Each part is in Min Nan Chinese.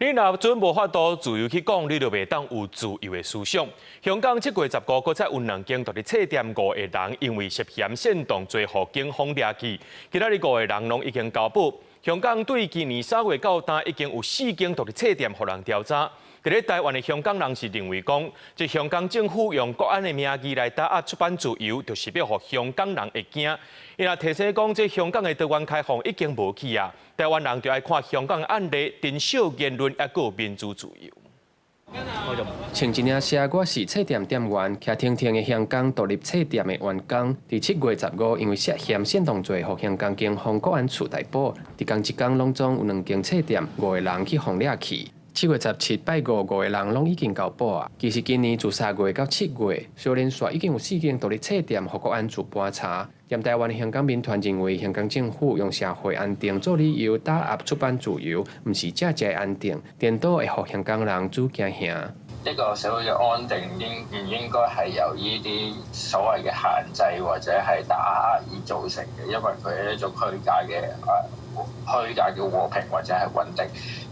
你若準無法度自由去講，你就袂當有自由的思想。香港7月15，閣再有兩間獨立冊店五個人因為涉嫌煽動罪予警方掠去，今仔日五個人攏已經交保。香港對今年3月到今已經有四間獨立冊店予人調查。佇咧台灣的香港人是認為講，這香港政府用國安的名義來打壓出版自由，就是欲予香港人會驚。伊若提醒講，這香港的多元開放已經無去啊，台灣人就愛看香港的案例，珍惜言論抑閣有民主自由。穿一領寫我是冊店店員，徛挺挺的香港獨立冊店的員工，佇7月15因為涉嫌煽動罪，予香港警方國安處逮捕。佇仝一工攏總有兩間冊店五個人去予掠去。7月17拜五，五個人攏已經交保啊。其實今年自3月到7月，小連續已經有四間獨立冊店予國安處盤查。踮台灣的香港民團認為，香港政府用社會安定做理由打壓出版自由，毋是正正的安定，顛倒會予香港人愈驚嚇。一個社會嘅安定應唔應該係由呢啲所謂嘅限制或者係打壓而造成嘅？因為佢係一種虛假嘅和平或者係穩定，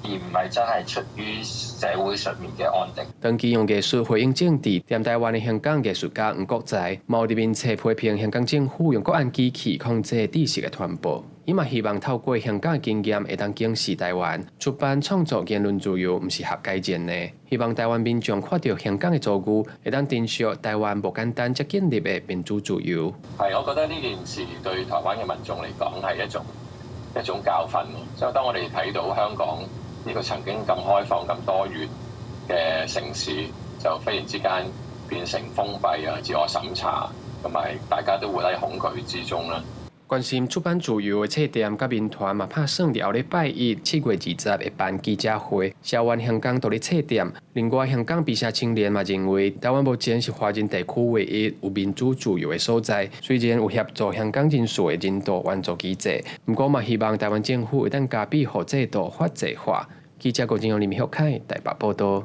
而唔係真係出於社會上面嘅安定。長期用藝術回應政治，踮台灣的香港藝術家黃國才，嘛有佇面冊批評香港政府用國安機器控制知識的傳播。伊嘛希望透過香港的經驗，會當警示台灣出版創作言論自由，毋是合改善的。希望台灣民眾看著香港的遭遇，會當珍惜台灣無簡單才建立的民主自由。係，我覺得呢件事對台灣嘅民眾嚟講係一種教訓。即係當我哋睇到香港呢個曾經咁開放、咁多元嘅城市，就忽然之間變成封閉啊、自我審查，同埋大家都活喺恐懼之中啦。關心出版自由的冊店佮民團嘛，拍算佇後禮拜一7月20會辦記者會，聲援香港獨立冊店。另外，香港卑詩青年嘛認為，台灣目前是華人地區唯一有民主自由的所在。雖然有協助香港人士的人道援助機制，毋過嘛希望台灣政府會當加筆予制度法制化。記者郭金勇、林玉凱台北報道。